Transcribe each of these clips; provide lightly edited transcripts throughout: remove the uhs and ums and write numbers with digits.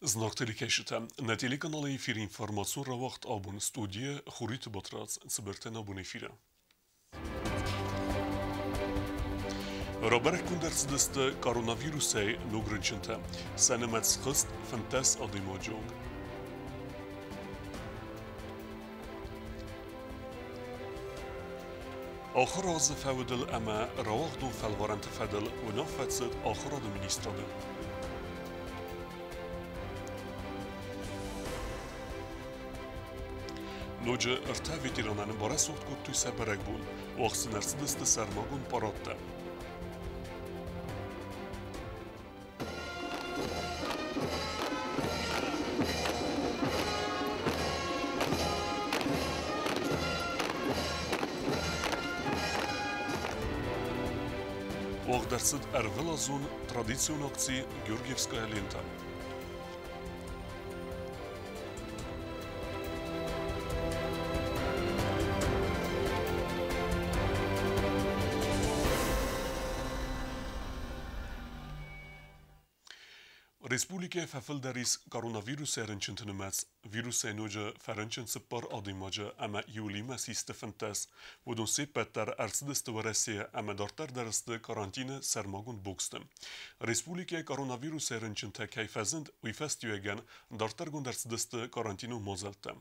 Знак телекӕсджытӕ, нӕ телеканалы эфиры информацион рауагъд абон студийы Хуриты Батрадз цыбыртӕн абон эфиры. Рабӕрӕггонд ӕрцыдысты коронавирусӕй ног рынчынтӕ. Сӕ нымӕц схызт 15 адӕймаджы онг. Ахуыр азы фӕуыдыл ӕмӕ рауагъдон фӕлварӕнты фӕдыл уынаффӕ цыд ахуырады министрады. Ноджы ӕртӕ ветеранӕн барӕсугъд кодтой сӕ бӕрӕгбон. Уагъд сын ӕрцыдысты сӕрмагонд парадтӕ. Уагъд ӕрцыд ӕрвылазон традицион акци «Георгиевская лента». Республикӕйы фӕфылдӕр ис коронавирусӕй рынчынты нымӕц. Вирусӕй ноджы фӕрынчын цыппар адӕймаджы ӕмӕ июлимӕ систы 15. Уыдон се ппӕт дӕр ӕрцыдысты Уӕрӕсейӕ ӕмӕ дарддӕр дӕр сты карантины сӕрмагонд боксты. Республикӕйы коронавирусӕй рынчынтӕ кӕй фӕзынд, уый фӕстиуӕгӕн дарддӕргонд ӕрцыдысты карантинон мадзӕлттӕ.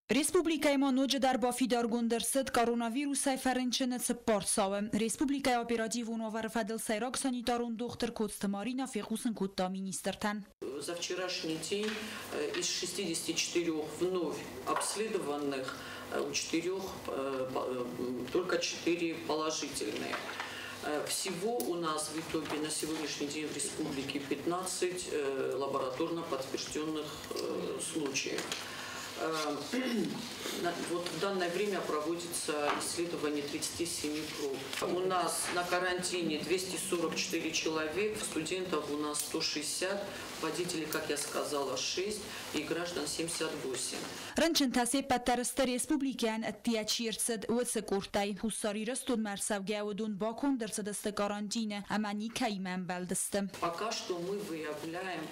Республикӕйы ма ноджыдӕр бафидаргонд ӕрцыд коронавирусӕй фӕрынчыны цыппар цауы. Республикӕйы оперативон уавӕры фӕдыл сӕйраг санитарон дохтыр Коцты Марина фехъусын кодта министртӕн. За вчерашний день из 64 вновь обследованных у четырех только 4 положительные. Всего у нас в итоге на сегодняшний день в республике 15 лабораторно подтвержденных случаев. Вот в данное время проводится исследование 37 проб. У нас на карантине 244 человек, студентов у нас 160, водителей, как я сказала, 6 и граждан 78. Рынчынтӕ се ппӕт дӕр сты республикӕйӕн ӕддейӕ чи ӕрцыд, уыцы къордтӕй. Хуссар Ирыстонмӕ ӕрцӕугӕ уыдон баконд ӕрцыдысты карантины ӕмӕ никӕимӕ ӕмбӕлдысты. Пока что мы выявляем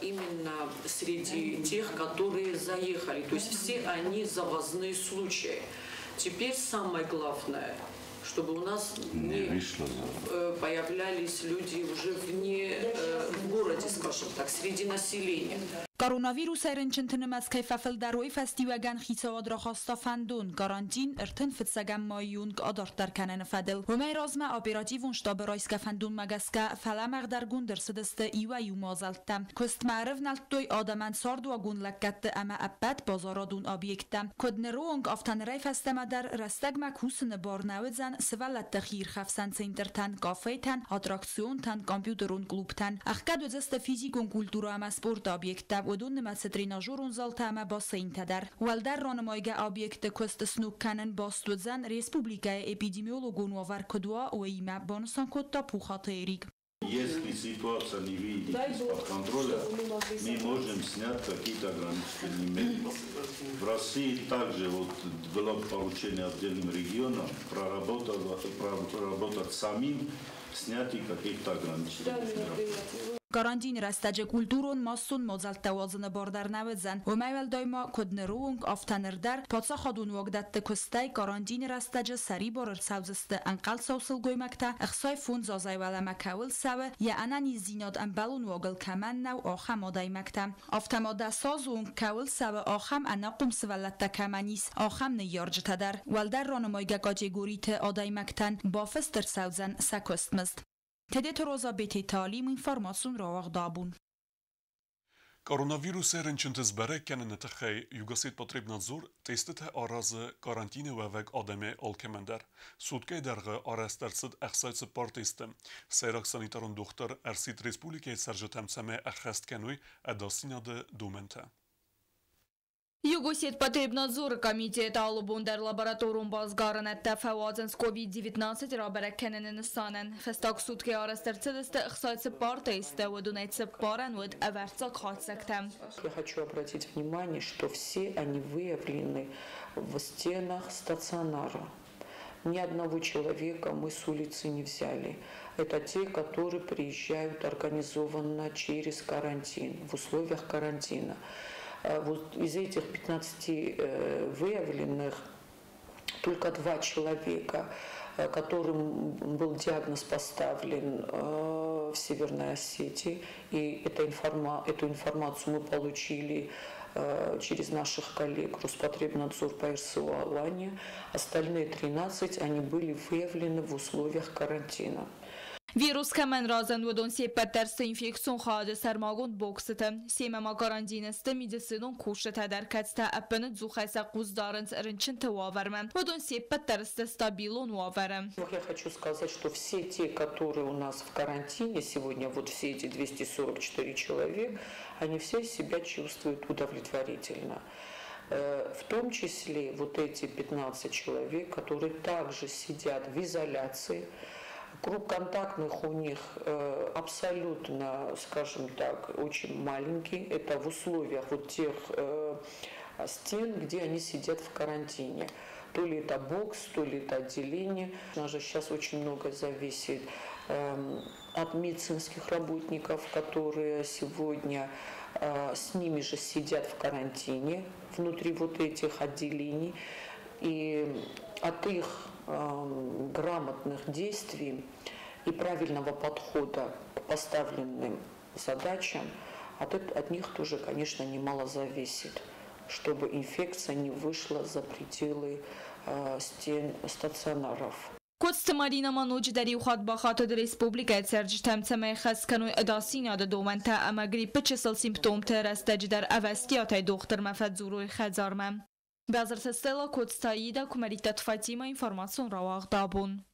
именно среди тех, которые заехали. То есть все они завозные случаи. Теперь самое главное, чтобы у нас не появлялись люди уже вне, в городе, скажем так, среди населения. Коронавирусӕй рынчынты нымӕц кӕй фӕфылдӕр, уый фӕстиуӕгӕн хицауад рахаста фӕндон карантин 31 майы онг адарддӕр кӕныны фӕдыл. Уымӕй размӕ оперативон штабы райсгӕ фӕндонмӕ гӕсгӕ фӕлӕмӕгъдӕргонд ӕрцыдысты иуӕй-иу мадзӕлттӕ. Куыстмӕ ӕрывнӕлдтой адӕмӕн цардуагон лӕггӕдты ӕмӕ ӕппӕт базарадон объекттӕ. Куыд ныры онг, афтӕ нырӕй фӕстӕмӕ дӕр рӕстӕгмӕ кусыны бар нӕ уыдзӕн сывӕллӕтты хиирхӕфсӕн центртӕн, кафетӕн, аттракционтӕн, компьютерон клубтӕн. Ӕхгӕд уыдзысты физикон культурӕ ӕмӕ спорты объекттӕ, уыдон нымӕцы тренажерон залтӕ ӕмӕ бассейнтӕ дӕр. Уӕлдӕр ранымайгӕ объектты куыст сног кӕнын баст уыдзӕн, республикӕйы эпидемиологон уавӕр куыд уа, уыимӕ, банысан кодта Пухаты Эрик. Если ситуация не выйдет из-под контроля, мы можем снять какие-то ограничительные меры. В России также вот было поручение отдельным регионам проработать самим снятие каких-то ограничительных мер. Карантины рӕстӕджы культурон массон мадзӕлттӕ уадзыны бар дӕр нӕ уыдзӕн. Уымӕй уӕлдай ма, куыд ныры онг, афтӕ ныр дӕр паддзахадон уагдӕтты куыстӕй карантины рӕстӕджы сӕрибар ӕрцӕудзысты ӕнхъӕлцау сылгоймӕгтӕ, 65 азӕй уӕлӕмӕ кӕуыл цӕуы, йӕ ӕнӕниздзинад ӕмбӕлон уагыл кӕмӕн нӕу, ахӕм адӕймӕгтӕ. Афтӕ ма 10 азы онг кӕуыл цӕуы, ахӕм ӕнахъом сывӕллӕттӕ кӕмӕн ис, ахӕм ныййарджытӕ дӕр. Уӕлдӕр ранымайгӕ категориты адӕймӕгтӕн бафыст ӕрцӕудзӕн сӕ куыстмызд. Тедеты Роза, Бететы Алим, информацион рауагъд абон. Коронавирусӕй рынчынты сбӕрӕг кӕныны тыххӕй Югосетпотребнадзор тестытӕ аразы карантины уӕвӕг адӕмӕй алкӕмӕн дӕр. Суткӕйы дӕргъы арӕзт ӕрцыд 64 тесты. Сӕйраг санитарон дохтыр ӕрсидт республикӕйы цӕрджытӕм, цӕмӕй ӕххӕст кӕной ӕдасдзинады домӕнтӕ. Югосетпотребнадзоры комитет алы бон дӕр лабораторон басгарынӕдтӕ фӕуадзынц COVID-19 рабӕрӕг кӕныны нысанӕн. Фӕстаг суткӕйы арӕзт ӕрцыдысты 64 тесты, уыдонӕй цыппарӕн уыд ӕвӕрццаг хатдзӕгтӕ. Я хочу обратить внимание, что все они выявлены в стенах стационара. Ни одного человека мы с улицы не взяли. Это те, которые приезжают организованно через карантин, в условиях карантина. Вот из этих 15 выявленных только 2 человека, которым был диагноз поставлен в Северной Осетии. И эту информацию мы получили через наших коллег Роспотребнадзор по РСО Алания. Остальные 13, они были выявлены в условиях карантина. Вирус кӕмӕн разынд, уыдон се ппӕт дӕр сты инфекцион хайады сӕрмагонд боксыты. Семӕ ма карантины сты медицинон кусджытӕ дӕр, кӕцытӕ ӕппынӕдзухӕй сӕ хъус дарынц рынчынты уавӕрмӕ. Уыдон се ппӕт дӕр сты стабилон уавӕры. Я хочу сказать, что все те, которые у нас в карантине сегодня, вот все эти 244 человека, они все себя чувствуют удовлетворительно. В том числе вот эти 15 человек, которые также сидят в изоляции. Круг контактных у них абсолютно, скажем так, очень маленький. Это в условиях вот тех стен, где они сидят в карантине. То ли это бокс, то ли это отделение. У нас же сейчас очень много зависит от медицинских работников, которые сегодня с ними же сидят в карантине внутри вот этих отделений. И от их грамотных действий и правильного подхода к поставленным задачам, от них тоже, конечно, немало зависит, чтобы инфекция не вышла за пределы стен стационаров. Коцты Марина ма ноджыдӕр иу хатт бахатыд республикӕйы цӕрджытӕм, цӕмӕй хӕс кӕной ӕдасдзинады домӕнтӕ ӕмӕ гриппы чысыл симптомты рӕстӕджы дӕр ӕвӕстиатӕй дохтырмӕ фӕдзурой хӕдзармӕ. Базырты Стелла, Коцты Аида, Куымӕридтаты Фатима, информацион рауагъд абон.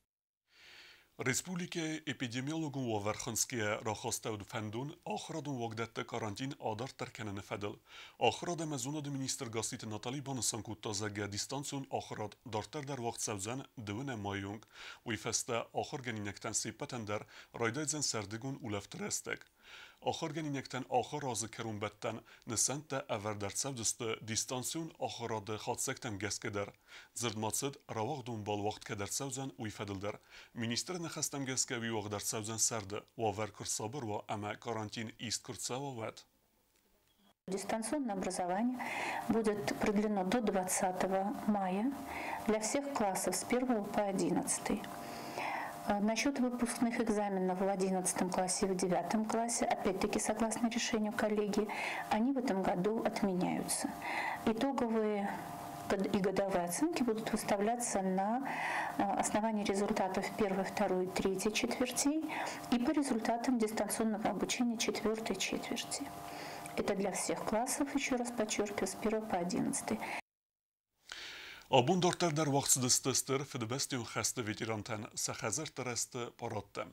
Республикӕйы эпидемиологон уавӕр хынцгӕйӕ рахастӕуыд фӕндон ахуырадон уагдӕтты карантин адарддӕр кӕныны фӕдыл. Ахуырад ӕмӕ зонады министр Гасситы Натали банысан кодта, зӕгъгӕ, дистанцион ахуырад дарддӕр дӕр уагъд цӕудзӕн 2 майы онг. Уый фӕстӕ ахуыргӕнинӕгтӕн се ппӕтӕн дӕр райдайдзӕн сӕрдыгон улӕфты рӕстӕг. Ахуыргӕнинӕгтӕн ахуыр азы кӕронбӕттӕн нысӕнттӕ ӕвӕрд ӕрцӕудзысты дистанцион ахуырады хатдзӕгтӕм гӕсгӕ дӕр. Дзырд ма цыд, рауагъдон бал уагъд кӕд ӕрцӕудзӕн, уый фӕдыл дӕр. Министры ныхӕстӕм гӕсгӕ уый уагъд ӕрцӕудзӕн сӕрды, уавӕр куы рсабыр уа ӕмӕ карантин ист куы рцӕуа, уӕд. Дистанционное образование будет продлено до 20 мая для всех классов с 1 по 11. Насчет выпускных экзаменов в 11 классе и в 9 классе, опять-таки, согласно решению коллегии, они в этом году отменяются. Итоговые и годовые оценки будут выставляться на основании результатов 1, 2, 3 четвертей и по результатам дистанционного обучения 4 четверти. Это для всех классов, еще раз подчеркиваю, с 1 по 11. Абон дарддӕр дӕр уагъд цыдысты стыр Фыдыбӕстӕйон хӕсты ветерантӕн сӕ хӕдзӕртты рӕзты парадтӕ.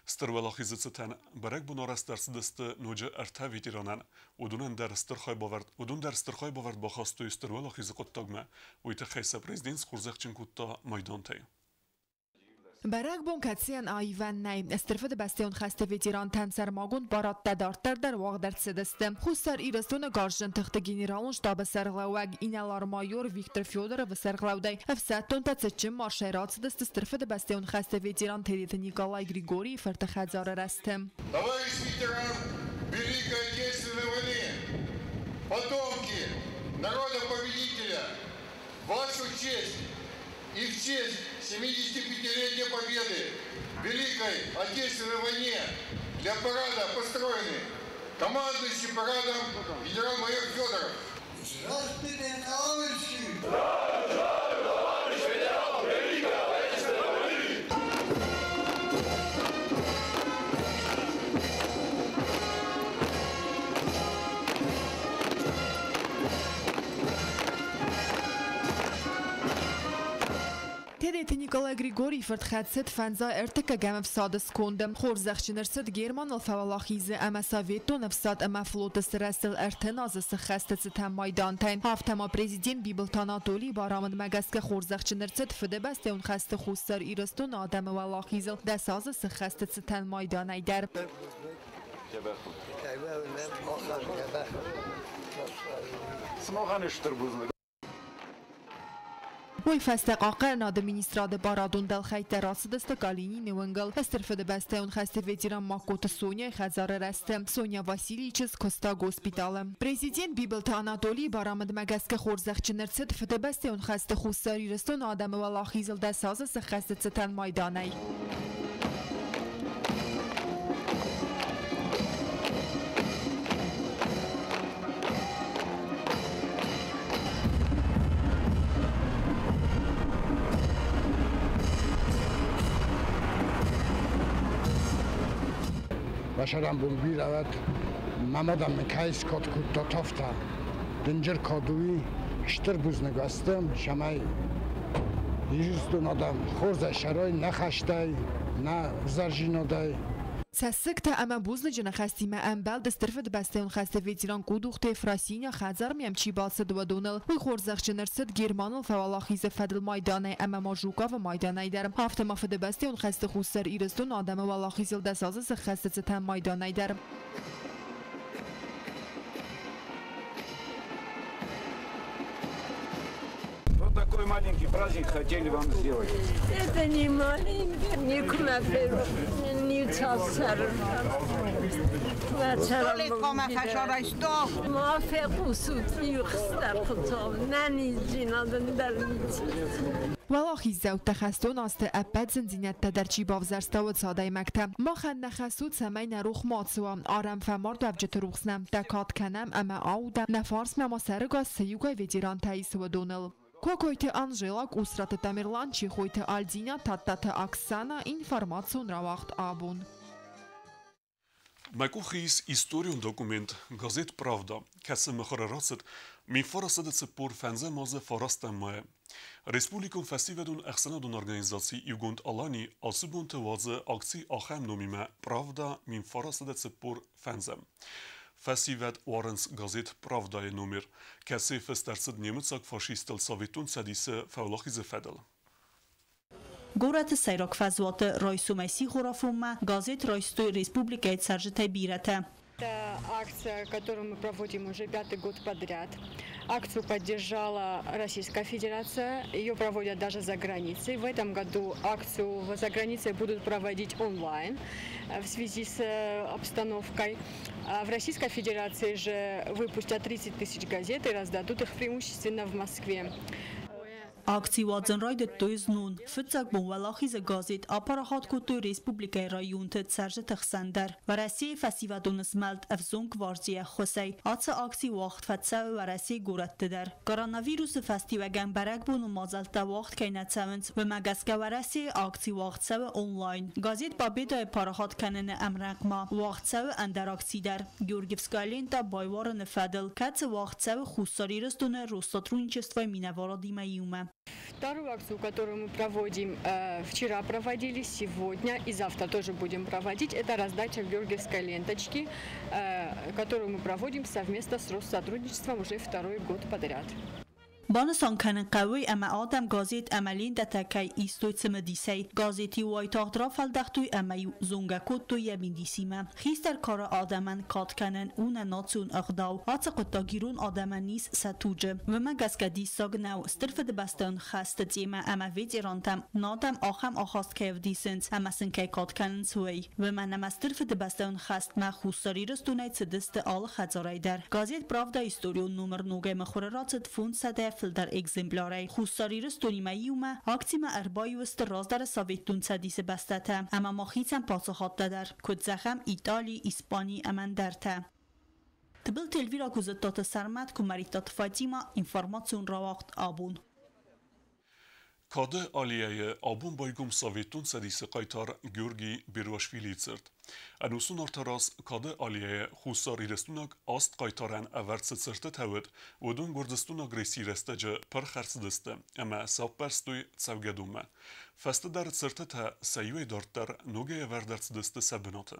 Стыр Уӕлахизы цытӕн бӕрӕгбон арӕзт ӕрцыдысты ноджы 3 ветеранӕн. Уыдонӕн дӕр стыр хайбавӕрд бахастой Стыр Уӕлахизы хъуыддагмӕ. Уый тыххӕй сӕ президент схорзӕхджын кодта майдантӕй. Бӕрӕгбон кӕцыйӕн аивӕн нӕй. Стыр Фыдыбӕстӕйон хӕсты ветерантӕн сӕрмагонд парадтӕ дарддӕр дӕр уагъд ӕрцыдысты. Хуссар Ирыстоны гарзджын тыхты генералон штабы сӕргълӕууӕг инӕлар-майор Виктор Федоровы сӕргълӕудӕй ӕфсӕддонтӕ цытджын маршӕй рацыдысты Стыр Фыдыбӕстӕйон хӕсты ветеран Тедеты Николай Григорийы фырты хӕдзары рӕзты. Товарищ ветеран Великой Отечественной войны, потомки народа-победителя, вашу честь и в честь 75-летия Победы в Великой Отечественной войне для парада построены командующий парадом генерал-майор Федоров. Здравствуйте, товарищи! Здравствуйте, товарищ ветеран Великой Отечественной войны! Тедеты Николай Григорий фырт хӕцыд фӕндзай ӕртыккӕгӕм ӕфсады сконды. Хорзӕхджын ӕрцыд Германыл фӕуӕлахизы ӕмӕ Советон ӕфсад ӕмӕ флоты сырӕзтыл 30 азы сыххӕсты цытӕн майдантӕй. Афтӕ ма президент Бибылты Анатолийы барамындмӕ гӕсгӕ хорзӕхджын ӕрцыд Фыдыбӕстӕйон хӕсты Хуссар Ирыстоны адӕмы уӕлахизыл 10 азы сыххӕсты цытӕн майданӕй дӕр. Уый фӕстӕ Хъахъхъӕнынады министрады барадон дӕлхӕйттӕ рацыдысты Калинины уынгыл Стыр Фыдыбӕстӕйон хӕсты ветеран Магкоты Соняйы хӕдзары рӕзты. Соня Василийы чызг куыста госпиталы. Президент Бибылты Анатолийы барамындмӕ гӕсгӕ хорзӕхджын ӕрцыд Фыдыбӕстӕйон хӕсты Хуссар Ирыстоны адӕмы уӕлахизыл 10 азы сӕххӕсты цытӕн майданӕй. Башарам бирӕ мамадам мын кӕй скод кодта тафта. Дынджыр кадуи стыр бузныг ӕстӕм, цӕмӕй Ирыстон адӕм хорзӕй сӕрой нӕ хӕстӕй, нӕ взӕрзинадӕй. Цӕссыгтӕ ӕмӕ бузныджы ныхӕстимӕ ӕмбӕлд Стыр Фыдыбӕстӕйон хӕсты ветеран Къудухты Ефросиня хӕдзармӕ йӕм чи бацыд, уыдоныл. Уый хорзӕхджын ӕрцыд Германыл фӕуӕлахизы фӕдыл майданӕй ӕмӕ ма Жуковы майданӕй дӕр. Афтӕ ма Фыдыбӕстӕйон хӕсты Хуссар Ирыстоны адӕмы уӕлахизыл 10 азы сӕххӕсты цытӕн майданӕй дӕр. Вот такой маленький праздник хотели вам сделать. Это не маленький, не Уӕлахиздзӕуттӕ хӕстон азты ӕппӕт зындзинӕдтӕ дӕр чи бавзӕрста, уыцы адӕймӕгтӕ. Махӕн нӕ хӕс у, цӕмӕй нӕ рох ма цӕуа, арӕм фӕмардуӕвджыты рухс нӕмттӕ, кад кӕнӕм ӕмӕ аудӕм, нӕ фарсмӕ ма сӕрыгас цы иугай ветерантӕ ис, уыдоныл. Кокойты Анжела, Къусраты Тамерлан, Чехойты Альдина, Тадтаты Оксана, информацион рауагъд «Абон». Мӕ къухы ис историон документ газет «Правда», кӕцы мыхуыры рацыд 1945 азы 9 майы. Республикон фӕсивӕдон ӕхсӕнадон организаци «Иугонд Алани» ацы бонты уадзы акци ахӕм номимӕ «Правда 1945». Фӕсивӕд уарынц газет «Правда»-йы номер, кӕцы фыст ӕрцыд немыцаг фашисттыл Советон Цӕдисы фӕуӕлахизы фӕдыл. Горӕты сӕйраг фӕзуаты райсомӕй сихорафонмӕ газет райстой республикӕйы цӕрджытӕй бирӕтӕ. Это акция, которую мы проводим уже 5-й год подряд. Акцию поддержала Российская Федерация, ее проводят даже за границей. В этом году акцию за границей будут проводить онлайн в связи с обстановкой. А в Российской Федерации же выпустят 30 тысяч газет и раздадут их преимущественно в Москве. Акци уадзын райдыдтой знон. Фыццаг бон Уӕлахизы газет апарахат кодтой республикӕйы районты цӕрджыты хсӕн дӕр. Уӕрӕсейы фӕсивӕдон змӕлд «Ӕвзонг гвардийы» ӕххуысӕй ацы акци уагъд фӕцӕуы Уӕрӕсейы горӕтты дӕр. Коронавирусы фӕстиуӕгӕн бӕрӕгбоны мадзӕлттӕ уагъд кӕй нӕ цӕуынц, уымӕ гӕсгӕ Уӕрӕсейы акци уагъд цӕуы онлайн. Газет «Победа»-йы парахат кӕныны ӕмрӕнхъ ма уагъд цӕуы ӕндӕр акци дӕр «Георгиевская лента» байуарыны фӕдыл, кӕцы уагъд цӕуы Хуссар Ирыстоны Россотрудничествойы минӕварадимӕ иумӕ. Вторую акцию, которую мы проводим, вчера проводили, сегодня и завтра тоже будем проводить, это раздача георгиевской ленточки, которую мы проводим совместно с Россотрудничеством уже второй год подряд. Банысан кӕнын хъӕуы, ӕмӕ адӕм газет ӕмӕ лентӕтӕ кӕй истой цымыдисӕй. Газет-иу уайтагъд рафӕлдӕхтой ӕмӕ-иу зонгӕ кодтой йӕ мидисимӕ. Хистӕр кары адӕмӕн кад кӕнын у нӕ национ ӕгъдау. Ацы хъуыддаг ирон адӕмӕн ис сӕ туджы. Уымӕ гӕсгӕ диссаг нӕу, Стыр Фыдыбӕстӕйон хӕсты темӕ ӕмӕ ветерантӕм адӕм ахӕм ахаст кӕй ӕвдисынц ӕмӕ сын кӕй кад кӕнынц, уый. Уымӕн ӕмӕ Стыр Фыдыбӕстӕйон хӕстмӕ Хуссар Ирыстонӕй цыдысты алы хӕдзарӕй дӕр. Газет «Правда» историон номыр ногӕй мыхуыры рацыд 500 фылдӕр экземплярӕй. Хуссар Ирыстонимӕ иумӕ акцимӕ ӕрбаиу сты раздӕры Советон Цӕдисы бӕстӕтӕ ӕмӕ ма хицӕн паддзахадтӕ дӕр, куыд зӕгъӕм, Итали, Испани ӕмӕ ӕндӕртӕ. Тыбылты Эльвира, Куыдзыттаты Сӕрмӕт, Куымӕридтаты Фатима, информацион рауагъд «Абон». Кады аллеяйы абон байгом Советон Цӕдисы хъайтар Георгий Беруашвилийы цырт. Ӕнусон арты раз Кады аллеяйы хуссарирыстойнаг аст хъайтарӕн ӕвӕрд цы цыртытӕ уыд, уыдон Гуырдзыстоны агрессийы рӕстӕджы пырх ӕрцыдысты ӕмӕ сӕппӕрстой цӕугӕдонмӕ. Фӕстӕдӕр цыртытӕ сӕ иуӕй дарддӕр ногӕй ӕвӕрд ӕрцыдысты сӕ бынаты.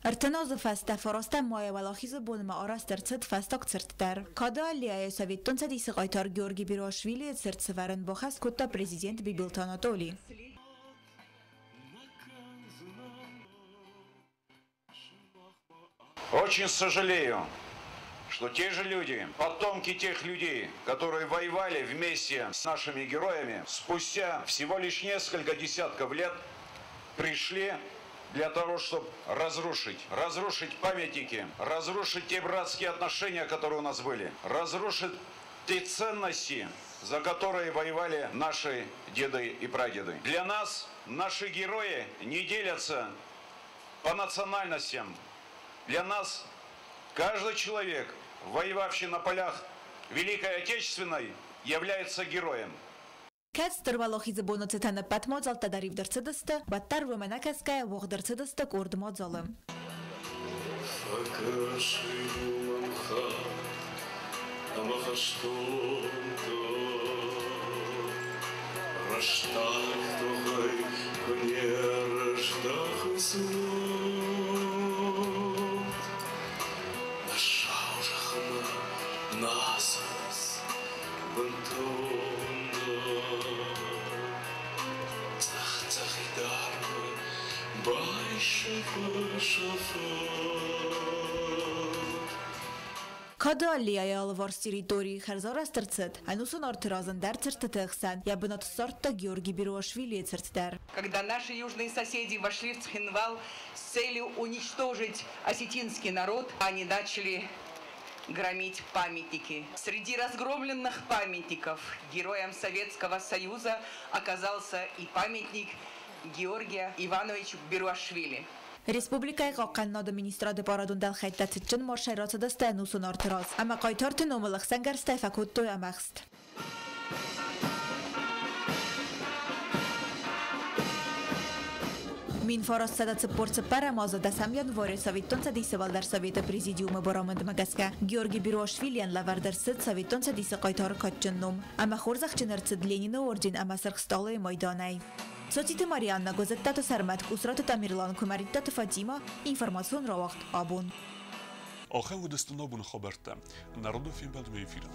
30 азы фӕстӕ 9 майы Уӕлахизы бонмӕ арӕзт ӕрцыд фӕстаг цырт дӕр. Кады аллеяйы Советон Цӕдисы хъайтар Георгий Беруашвилийы цырт сӕвӕрын бахӕс кодта президент Бибылты Анатолий. Очень сожалею, что те же люди, потомки тех людей, которые воевали вместе с нашими героями, спустя всего лишь несколько десятков лет пришли для того, чтобы разрушить памятники, разрушить те братские отношения, которые у нас были, разрушить те ценности, за которые воевали наши деды и прадеды. Для нас наши герои не делятся по национальностям. Для нас каждый человек, воевавший на полях Великой Отечественной, является героем. Кӕд Стыр Уӕлахизы боны цытӕн ӕппӕт мадзӕлттӕ дӕр ивд ӕрцыдысты, уӕддӕр уымӕ нӕ кӕсгӕйӕ уагъд ӕрцыдысты къорд мадзалы. Кады аллеяйы алыварс территорийы хӕрзарӕзт ӕрцыд ӕнусон арты раз ӕндӕр цыртыты ӕхсӕн, йӕ бынат ссардта Георгий Беруашвилийы цырт дӕр. Когда наши южные соседи вошли в Цхинвал с целью уничтожить осетинский народ, они начали громить памятники. Среди разгромленных памятников героям Советского Союза оказался и памятник Георгия Ивановичу Беруашвили. Республикӕйы Хъахъхъӕнынады министрады барадон дӕлхӕйттӕ цытджын маршӕй рацыдысты ӕнусон арты раз ӕмӕ хъайтарты номыл ӕхсӕнгӕрзтӕй фӕкодтой ӕмӕхст. 1944 азы дӕсӕм январы Советон Цӕдисы Уӕлдӕр Советы Президиумы барамындмӕ гӕсгӕ Георгий Беруашвилийӕн лӕвӕрд ӕрцыд Советон Цӕдисы хъайтары кадджын ном ӕмӕ хорзӕхджын ӕрцыд Ленины орден ӕмӕ Сырх Стъалыйы майданӕй. Цоциты Марианна, Гозеттаты Сӕрмӕт, Къусраты Тамерлан, Куымӕридтаты Фатимӕ, информацион рауагъд Абон. Ахӕм уыдысты нӕ абоны хабӕрттӕ. Народон фембӕлдмӕ эфиры.